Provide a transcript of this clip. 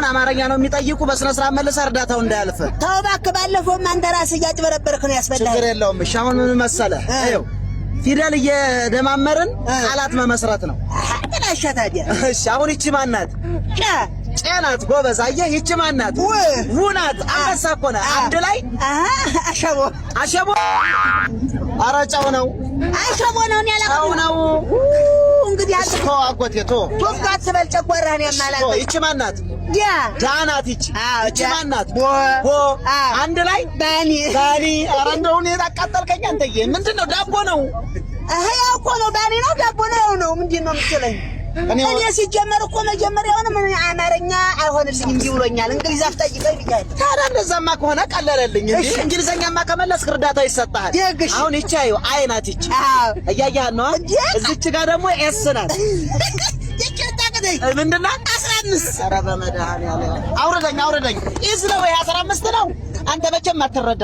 አማርኛ ነው የሚጠይቁ። በስነ ስርዓት መልሰህ እርዳታው እንዳያልፍ። ተው እባክህ፣ ባለፈውም አንተ ራስህ እያጭበረበርክ ነው ያስበላህ። ችግር የለውም። እሺ አሁን ምን መሰለህ፣ ይኸው ፊደል እየደማመርን ቃላት መመስረት ነው። ጥላሻ ታዲያ። እሺ አሁን ይቺ ማን ናት? ጨ። ጨ ናት። ጎበዝ። አየህ፣ ይቺ ማን ናት? ው። ው ናት። አንበሳ እኮ ነህ። አንድ ላይ? አሸቦ። አሸቦ? ኧረ ጨው ነው። አሸቦ ነው። እኔ አላውቅም። ጨው ነው። እንግዲህ እሺ ተው አጎቴ ተው። ቶፍ አትበል፣ ጨጓራህን ያማላል። ተው። ይቺ ማን ናት? ዳ። ዳ ናት። ይቺ ይቺ ዳ። ማን ናት? ቦ። ቦ። አንድ ላይ? ባኒ። ባኒ። ኧረ እንደው እኔ አቃጠልከኝ አንተዬ። ምንድን ነው? ዳቦ ነው። ያው እኮ ነው፣ ባኒ ነው፣ ዳቦ ነው፣ ያው ነው። ምንድን ነው የምትለኝ? እኔ እኔ ሲጀመር እኮ መጀመሪያውንም አማርኛ አይሆንልኝም እንዲህ ብሎኛል። እንግሊዝ አፍ ጠይቀኝ ብያለሁ። ታዲያ እንደዛማ ከሆነ ቀለለልኝ። እንዴ እንግሊዘኛማ ከመለስክ እርዳታ ይሰጥሃል። ደግ እሺ። አሁን ይቺ አዩ I ናት። ይቺ እያየህ ነው። እንዴ? እዚች ጋር ደግሞ S ናት። ይቺ ታቀደኝ። ምንድን ናት? 15። ኧረ በመድኃኒዓለም አውርደኝ፣ አውርደኝ። is ነው ወይ 15 ነው? አንተ መቼም አትረዳም።